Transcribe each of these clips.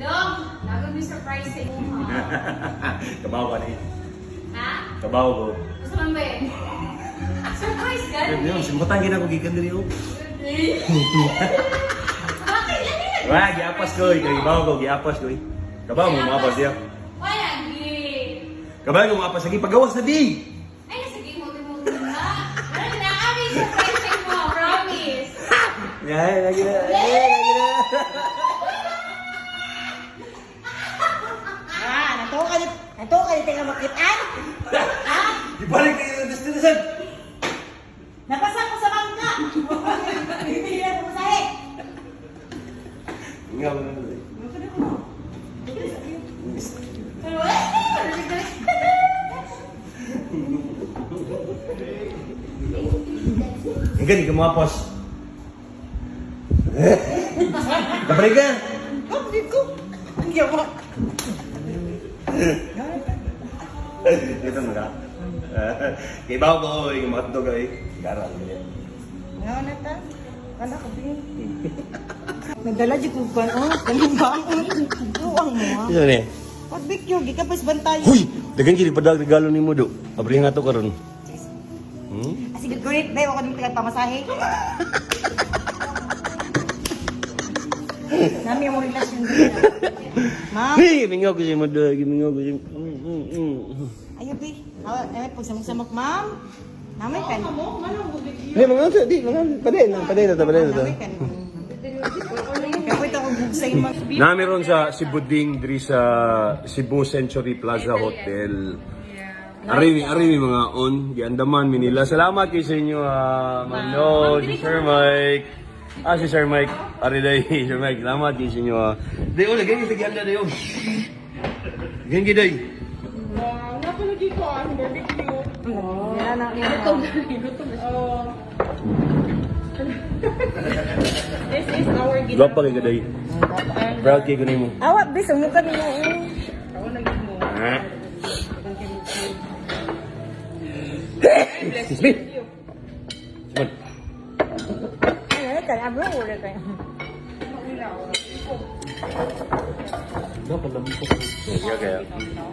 Dong, lagod may surprise sa imo ha. Kabaw ka ni. Ha? Kabaw ko. Gusto man ba eh? Surprise gani. Yun, simutan gina ko gikan diri oh. Bakit? Lagi na. Wah, giapas ko, kay kabaw ko, giapas ko. Kabaw mo maapas diya. Wala lagi. Kabaw ko maapas lagi pagawas na di. Ay, sige mo mo na. Ano na kami surprise sa imo, promise. Ay, lagi na. Ay, lagi na. Ah, natuwa ka dito nga makitaan. Ha? Ibalik na yung destination. Napasa ko sa bangka. Hindi na pumasahe. Nga mo na. Ang gani ka maapas. Kabalik ka. Kapit ko. Ang yawa. Ito na ka. Kay bawo ko, yung matdog ay. Gara. Nga na ta. Wala ko bin. Nagdala di ko pa oh, kalimang. Luwang mo ah. Ito ni. What big yo gikapas bantay. Huy, dagan kini padag regalo nimo do. Abrihan nga to karon. Ah, sige, great day ako dito pamasahe. Nami ang relasyon dito. Ma'am, Hey, mingaw ko si mo do, mingaw ko si. Ayo bi. Awa, eh pagsamok-samok, ma'am. Namay kan. Hey, mga di, mga paday na, paday na, paday na. Namay kan. Kapit ako bugsay ma'am. Nami ron sa Sibuding diri sa Cebu Century Plaza Hotel. Arimi, arimi mga on, giandaman Manila. Salamat kay sa inyo, ah, Ma'am No, si Sir Mike. Ah, si Sir Mike. Ari day, Sir Mike. Salamat kay sa inyo. Ah. Day, oh, lagyan kita gianda day, oh. Ganyan giday. Wow, napalagi ko ang barbecue. Wala na Oh. This is our Gwapa kay gaday. Proud kay kunin mo. Awa, bis, umukan mo. Eh. Ako naging mo. Ah. Excuse me. Come on. Ay, kaya bro, wala kayo. Dapat lang po. Kaya kaya.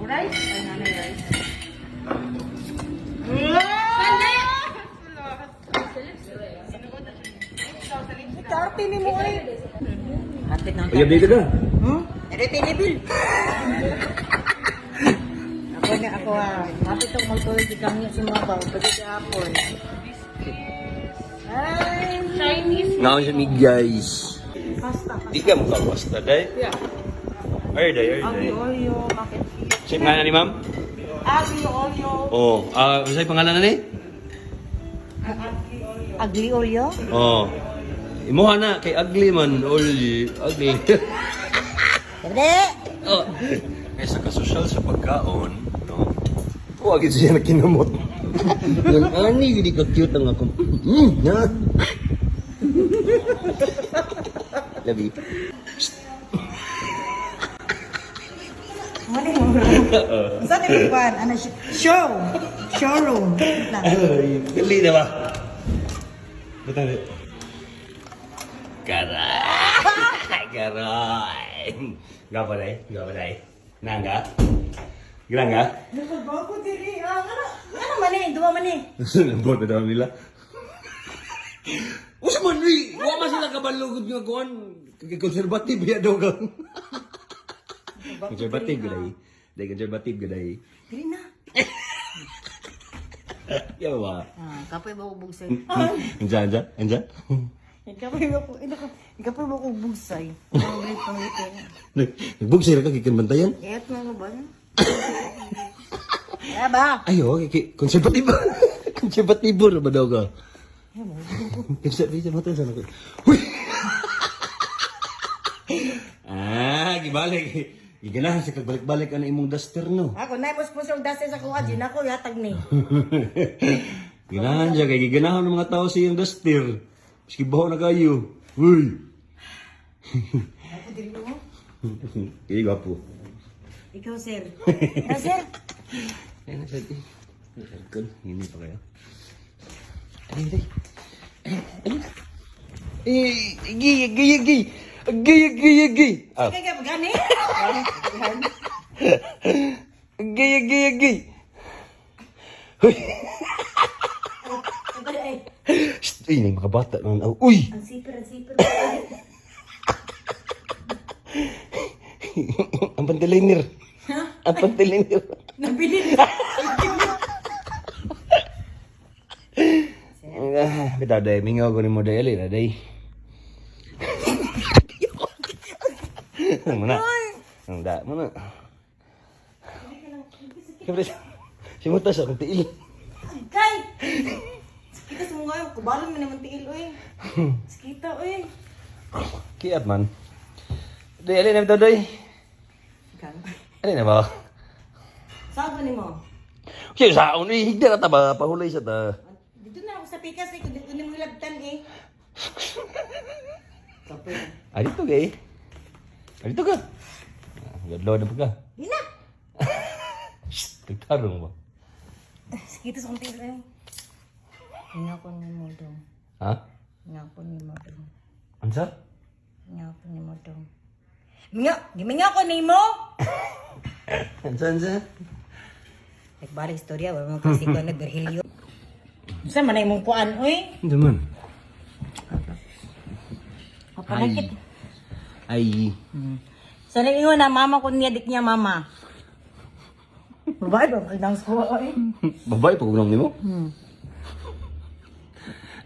Rice? Ay, nanay rice. Karte ni mo eh. Hapit na. Uyab dito ka. Hmm? Ere bil. Ako na ako ah. Hapit akong magtulog di kami sa mga bawo. Pwede si Apple. Ay! Chinese. Ngaon siya mi guys. Pasta. Di ka mukha pasta day. Yeah. Ay day, ay Agi day. olio, mac and cheese. Sino nga ni ma'am? Agi olio. Oh, ah, uh, pangalan na ni? Agli olio? Oh. Imuha na kay ugly man, ugly, ugly. Sabi! Oh. Kaysa kasosyal sa pagkaon, no? Huwag siya na kinamot. Yung ani, hindi ka cute ang akong. Ha? Labi. Mali mo. Saan yung kwan? Ano siya? Show! Showroom. Lang. Ay, gali na ba? Batang Karay! Karay! Gapa day? Gapa day? Nangga? Granga? Nakabago diri. Ah, ano, ano man eh? Duwa man eh. Lambot na daw nila. Usa man ni, wa man sila kabalugod nga kuan, conservative ya daw ka. Conservative gaday. Dai conservative gaday. Diri na. Ya ba? Ah, kapoy ba ko bugsay? Anja anja anja. Kapoy ba ko? Kapoy ba ko bugsay? Ang great pangiti. Nagbugsay ra ka gikan bantayan. Et mo ba? Eh ba? Ayo, kay conservative. Conservative ra ba daw ka? Conservative mo sa nako. Huy. Ah, gibalik. Giganahan sa kagbalik-balik ang imong duster no. Ako na mo sponsor dasi sa kuha din ako yatag ni. Ganahan siya kay giganahan ng mga tao sa iyang duster. Maski baho na kayo. Uy. Ako diri mo. Kaya gwapo. Ikaw sir. Na sir. Ayun na siya. Aircon. Hindi pa kayo. Ay, ay. Ay, ay. Ay, igi, igi, igi. Agay, agay, agay. Ah. Kaya ka gani? Agay, agay, agay. Huy. Shh, uy, may mga bata naman. Oh, uy! Ang zipper, ang zipper. Ang pantiliner. Ang pantiliner. Nabili. Ah, bitaw day, mingaw ko ni mo day, alin na day. Muna. Ang da, muna. Siyempre, simuta sa akong tiil. Kay! Kita sa mga kubalon mo naman tiil oy. Sakita oy. Kiat man. Day, alin na bitaw day. Kang. Alin na ba? Saan ba nimo? Siya, saon, eh, higda na ta ba? Pahulay sa ta. Dito na ako sa pikas eh, kung dito nimo hilabtan eh. Kapoy. Ah, dito ka eh. Ah, dito ka. Ah, Gadlaw na pa ka. Di na. Shh, nagtarong ba? Sakita sa kong tiil eh. Nga ko nimo dong. Ha? Nga ko nimo dong. Ansa? Nga ko nimo dong. Minga, giminga ko nimo. Ansa, ansa? Nagbalik istorya, wala mo kasi ko nagberhilyo. Sa man imong kuan oy? Hindi man. Papanakit. Ay. Sa ingon na mama ko niya dik niya mama. Babae ba pagdang sa oy? Babae pag unang nimo?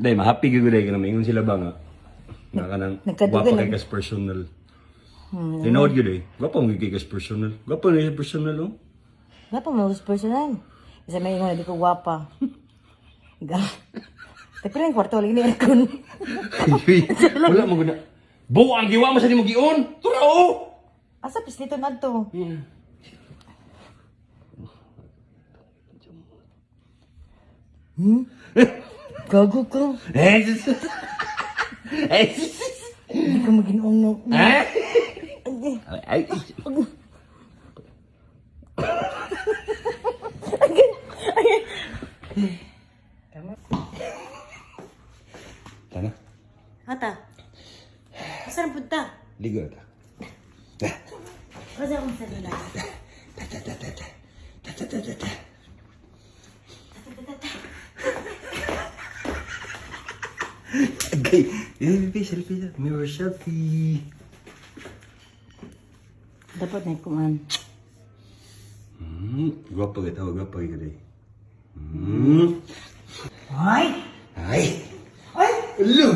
Day, ma-happy gyud day kanang maingon sila ba nga. Nga kanang Nagkadugan gwapa na. kay kas personal. Tinuod gyud eh. Gwapa mo gyud kay kas personal. Gwapa na siya personal oh. Gwapa mo gusto personal. Isa may ingon na di ko gwapa. Ga. Tapi lang kwarto lagi ni aircon. Wala mo guna. Buang giwa mo sa nimo gion. Tura oh. Asa pislito na to? Gago ka. Eh. Eh. Hindi ka maginoong no. Eh. Ay. Tana, Ata. Asa na punta? ligo ta. Asa akong sarili? Ta ta ta ta ta. Ta ta ta ta ta. Okay, selfie, selfie, mirror selfie. Dapat na kuman. Guwapo kita, guwapo kita. Ay! Ay! Ay! Alo!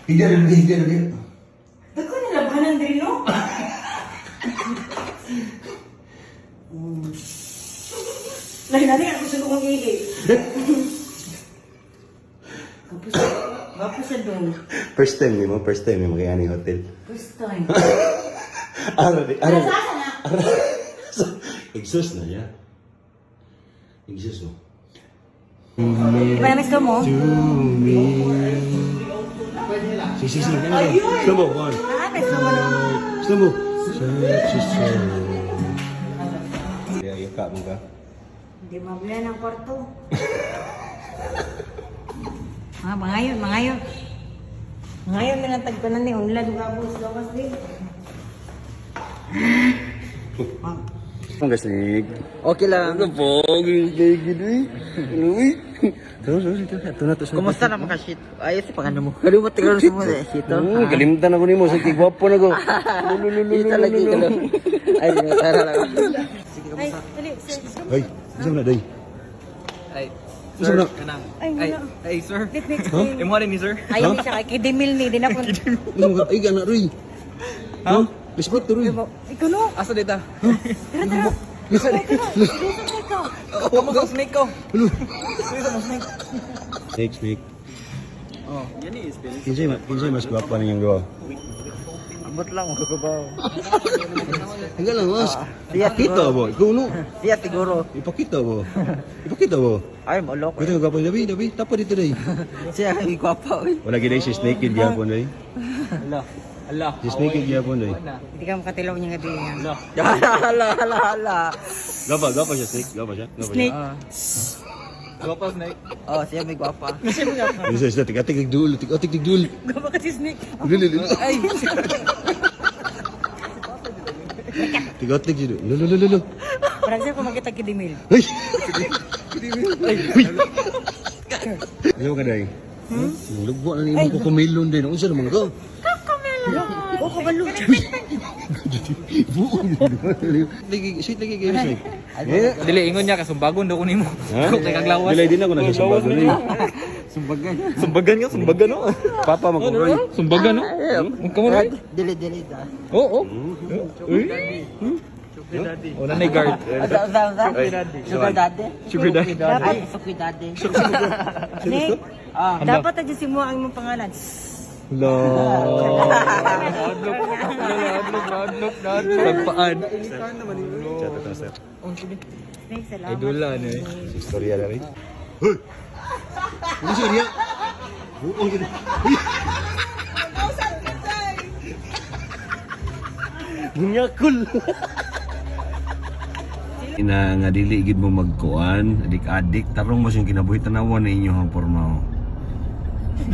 Higa na, higa na. Dako na labanan din no? Lahi na rin ako sa kong ili. Kapos, kapos sa dong. First time ni mo, first time ni mo kaya ni hotel. First time. Ara, ara. Saan na? Exhaust na niya. Exhaust mo. Panamis ka mo? To me. Sige, sige, sige. Ayun! Slow mo, one. Ah, may slow mo na. Slow mo. Such a soul. Kaya iyaka mo ka? Hindi mabulan ang kwarto. Ah, mangayon, mangayon. Mangayon na lang tagpanan ni Unlad gabos gawas din. Ang gasnig. Okay lang. Ano po? Gigil, eh. Kumusta Kumusta naman ka shit? Ayos pa ka mo. Kalimot ka sa mo shit. Oo, kalimtan ako nimo sa kigwapo na ko. Ito lagi ka lang. Ay, tara lang. Sige, Ay, dali, sir. Ay, isa na day. Ay, Isa sir, na. kanang. Ay, Ay, wala. ay, sir. Let me explain. Imo rin ni sir. Ayaw ni siya kay Kidimil ni din ako. Isa mo ka, ay gana roy. Ha? Biskuit to roy. Ikaw no. Asa dita? Tara, tara. Tara, tara. Seryoso ka. Kamu sa snake ko. Seryoso mo snake. Snake, snake. Oh, yan ni is Kinsay mas gwapa niyang gawa. Abot lang magkabaw. Hanggang lang, mas. Siya Ipakita siguro. mo, ikaw no. Siya siguro. Ipakita mo. Ipakita mo. Ay, maloko. Ito gwapa dabi, dabi. Tapo dito day. Siya ang gwapa. oy. Wala gid si snake kid gyapon day. Ala. Ala. Si snake kid gyapon day. Hindi ka makatilaw niya gabi niya. Ala. Hala, hala, hala. Gwapa, gwapa siya snake, gwapa siya. Gwapa siya. Snake. Gwapa snake. Oh, siya may gwapa. Isa isa tigatig dulo, tigatig dulo. Gaba ka si Snake. Ay. Tigatig dulo. Lo lo lo lo. Parang sa'yo kung makita kidimil. Ay. Uy. Ayaw ka day. Hmm? Lugbo na nimo kukumilon din. Unsa naman ka? Oh, kabalo. Buong. Lagi, sweet lagi kayo sweet. Eh? Dili ingon niya kasumbagon daw ko nimo. Ko kay kaglawas. Dili din ako nasa sumbagon ni. Sumbagan. Sumbagan nga, sumbagan no. Papa magkukuy. Sumbagan no. Kamo na. Dili, dili da. Oo. Uy. Oh, nanay guard. Asa, asa, asa. Sugar daddy. Sugar daddy. Dapat sugar daddy. Snake, Ah. dapat na dyan si mo ang imong pangalan. Lo. Adlok, adlok, adlok, adlok. Tagpaan. Chat ito sir. Snake, salamat. Ay dula no. eh. Si istorya na rin. Hoy! Ano siya niya? Buong yun. Bunyakul. Ina nga dili gid mo magkuan, adik-adik tarong mo siyang kinabuhi tanawan ninyo ang porma. oh.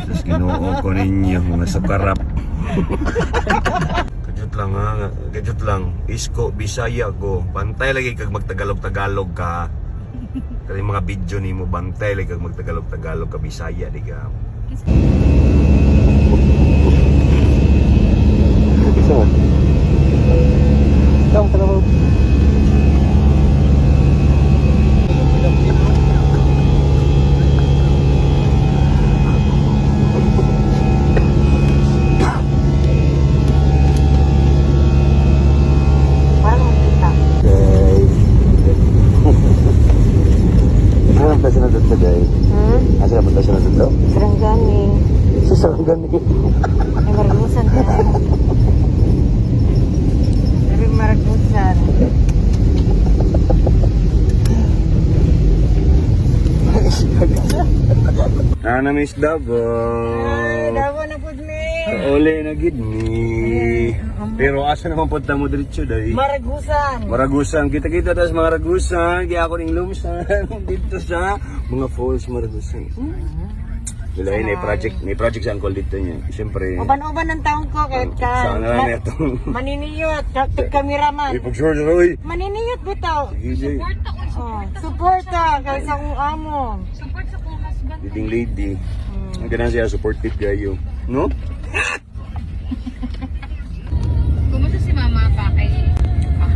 Sus Ginoo ko ninyo mga sukarap. Kajut lang ha, kajut lang. Isko Bisaya ko. Bantay lagi kag magtagalog-tagalog ka. Kani mga video nimo bantay lagi kag magtagalog-tagalog ka Bisaya di ka. Isa man. Parang makita. Okay. Ano ang pasa na dito, day? Hmm? Asa na punta siya na dito? Sarangani. Sa Sarangani. Ay, maragusan ka. Sabi maragusan. Ana Miss Davao. Ay, dawa na pud mi. Uli na gid ni. Pero asa naman punta mo diretso day? Maragusan. Maragusan. Kita-kita tas Maragusan. Kaya ako ning lumsan dito sa mga falls Maragusan. Wala may project, may project sa uncle dito niya. Siyempre. Uban-uban ng taon ko kahit ka. Saan na lang ito? Maniniyot, kameraman. Uy, pag-short Roy. Maniniyot bitaw. Sige, Support ako. Oh, suporta kay sa akong amo. Support sa kong husband. Leading lady. Ang ganang siya, supportive kayo. No? Kumusta si mama pa kay... Ah.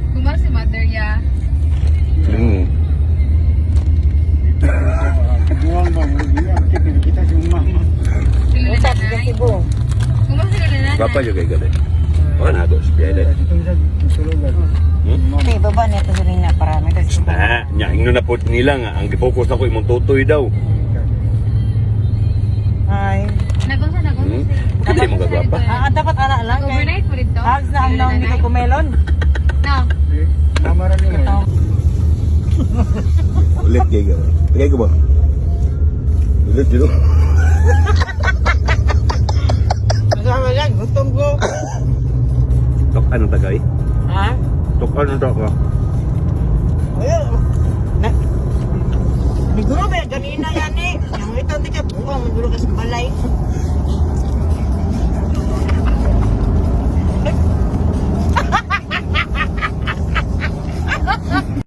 Kumusta si mother ya? Hmm. Sila Usap sa nanay. Cebu. Kumusta sila nanay? Papa juga kay gabi. Baka na dos, biya dai. Okay, baba niya ito sa linya para may tas. Ah, nya ingno na pod nila nga ang gipokus na ko imong tutoy daw. Ay. Nagunsa, nagunsa Hmm? si... Kada mo kagwapa. Ah, dapat ala lang kay. Overnight mo dito? Hugs na ang naong dito kumelon. No. Ulit kay gabi. Tagay ko ba? Ulit dito. Kasama lang, gutom ko. Tok ano tagay? Ha? Tok ano taka? Ayun. Na. Siguro ba ganina yan eh. Yung ito hindi ka buka, magdulo ka sa balay.